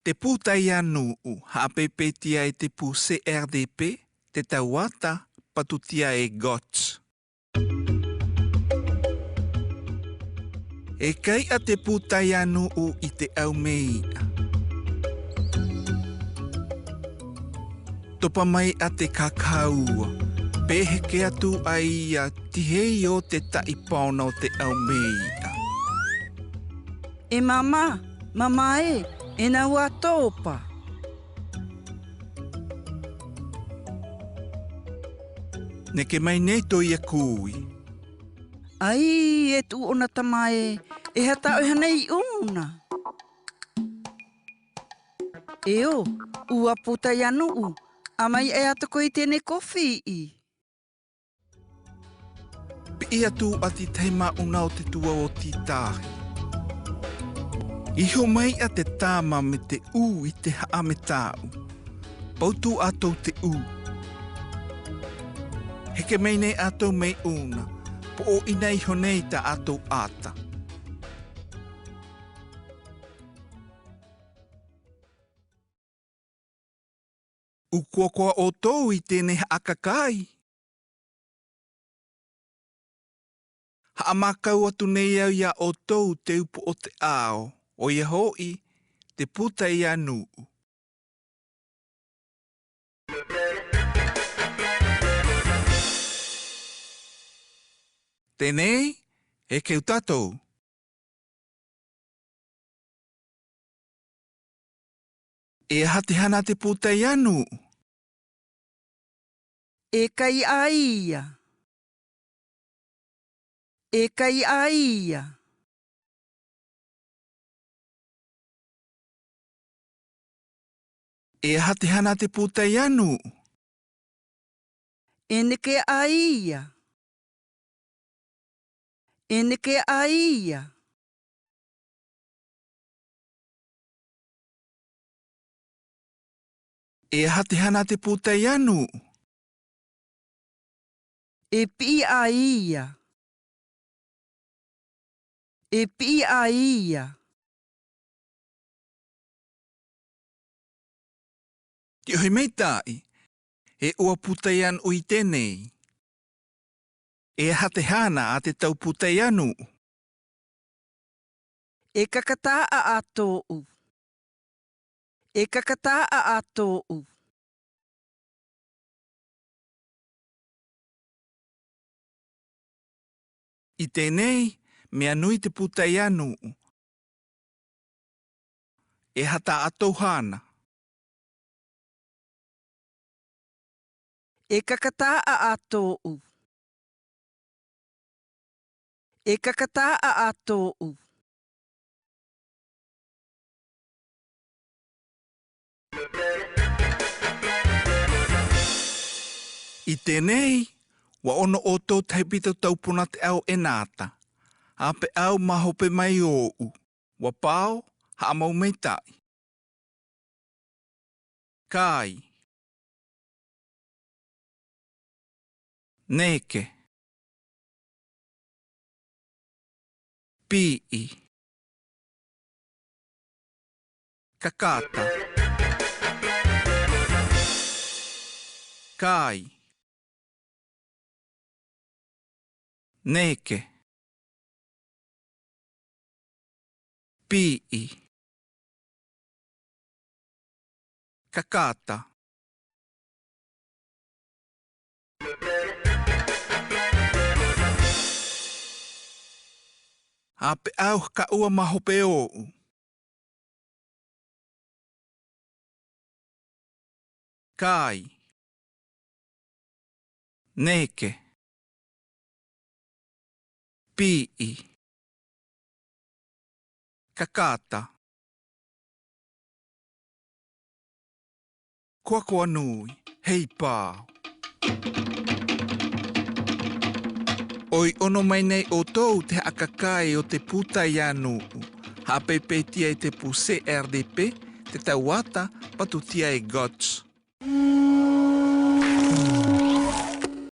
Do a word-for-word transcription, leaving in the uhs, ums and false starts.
Te pū taianu'u, ha'a peipeitiae te pū C R D P, te tau ata, patutia e GOTS. E kai'a te pū taianu'u i te aumei'a. Topa mai'a te kakaua, pe heke atu aia tihe io te ta'i paona o te aumei'a. E mama, mama e, e na ua topa. Neke mai nei to ia kui. Ai, e tu'u ona tama e, e hata'a oe hanei una. Eo, ua pū taianu'u, a mai ae ato ko i tene ko fi'i. Pi'i atu ati tahi ma'una o te tua o titahi. Iho mai'a te tama me te u i te ha'a meta'u. Pautu ato te u. Heke mai nei ato mei una, po'o ina iho nei ta ato ata. Ukoako outou i tene ha'a kakai. Ha'a makau atu nei au ia outou te upu o te ao, oia ho'i, te pū taianu'u. Tenei, e keu tatou. E aha te hana te pū taianu'u? E kai aia. E kai aia. E aha te hana te pū taianu'u? E neke aia. E neke aia. E aha te hana te pū taianu'u? E pi'i aia. E pi'i aia. Ti'ohi mai ta'i, e ua pū taianu'u i tenei. E aha te hana a te tau pū taianu'u? E kakata'a ato'u. E kakata'a ato'u. I tenei, mei anui te pū taianu'u. E hata'a atou hana. E kakata'a ato'u. E kakata'a ato'u. I tenei, ua ono outou tahi pito tau puna te ao enata. Ape au ma hope mai o'u. Ua pao, ha'a mau mai ta'i. Kai. Neke. Pi'i. Kakata. Kai. Neke. Pi'i. Kakata. Ape au haka'u a ma hope o'u. Kai. Neke. Pi'i. Kakata. Koakoa nui, hei pao. Oi, ono mai nei outou te ha'a kakai o te pū taianu'u. Ha'a peipeitiae te pū C R D P, te tau ata, patutia e GOTS.